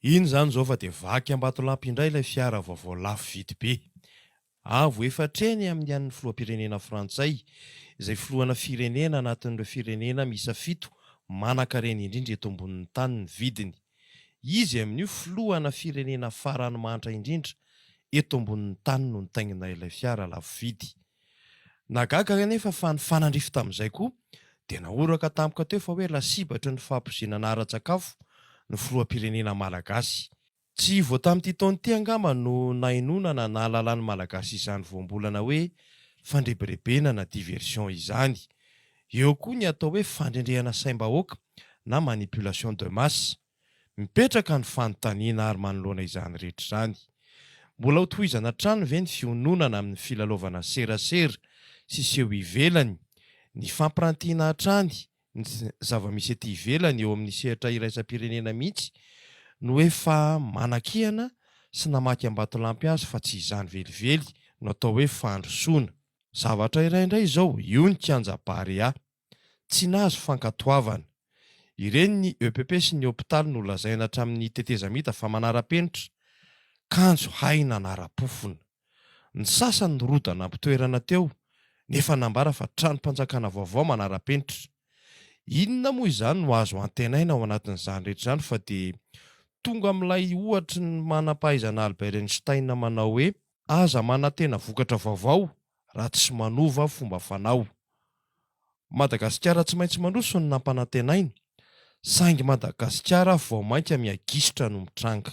Iny izany izao fa dia vaky ambatolampy indray ilay fiara vaovao lafo vidy be. Avo efatra heny amin'ny an'ny filoham-pirenena frantsay, izay filohana firenena anatin'ireo firenena miisa fito manankarena indrindra eto ambonin'ny tany ny vidiny. Izy amin'io filohana firenena farany mahantra indrindra eto ambonin'ny tany no nitaingina ilay fiara lafo vidy. Nahagaga anefa fa nifanandrify tamin'izay koa dia nahoraka tampoka teo fa hoe lasibatry ny fahapoizinana ara-tsakafo ny filoham-pirenena malagasy. Tsy vao tamin'ity taona ity angamba no nahenoana na nahalalan'ny Malagasy izany voambolana hoe fandrebirebena na diversion izany. Eo koa ny atao hoe fandrendrehana saim-bahoaka na manipulation de masse. Mipetraka ny fanontaniana ary manoloana izany rehetra izany. Mbola ho tohizana hatrany ve ny fiononana amin'ny filalaovana serasera sy seho ivelany, ny fampirantiana hatrany ny zava-misy ety ivelany eo amin'ny sehatra iraisam-pirenena mihitsy no efa manakihana sy namaky ambatolampy azy fa tsy izany velively no atao hoe fandrosoana. Zavatra iray indray izao, io ny kianja Barea. Tsy nahazo fankatoavana. Ireny ny EPP sy ny hopitaly nolazaina hatramin'ny tetezamita fa manara-penitra, kanjo hay nanara-pofona. Ny sasany nirodana am-pitoerana teo nefa nambara fa tranom-panjakana vaovao manara-penitra. Inona moa izany no azo antenaina ao anatin'izany rehetra izany fa dia tonga amin'ilay ohatry ny manam-pahaizana Albert Einstein manao hoe, Aza manantena vokatra vaovao raha tsy manova fomba fanao. Madagasikara tsy maintsy mandroso no nampanantenaina, saingy Madagasikara vao mainka miha-gisitra no mitranga.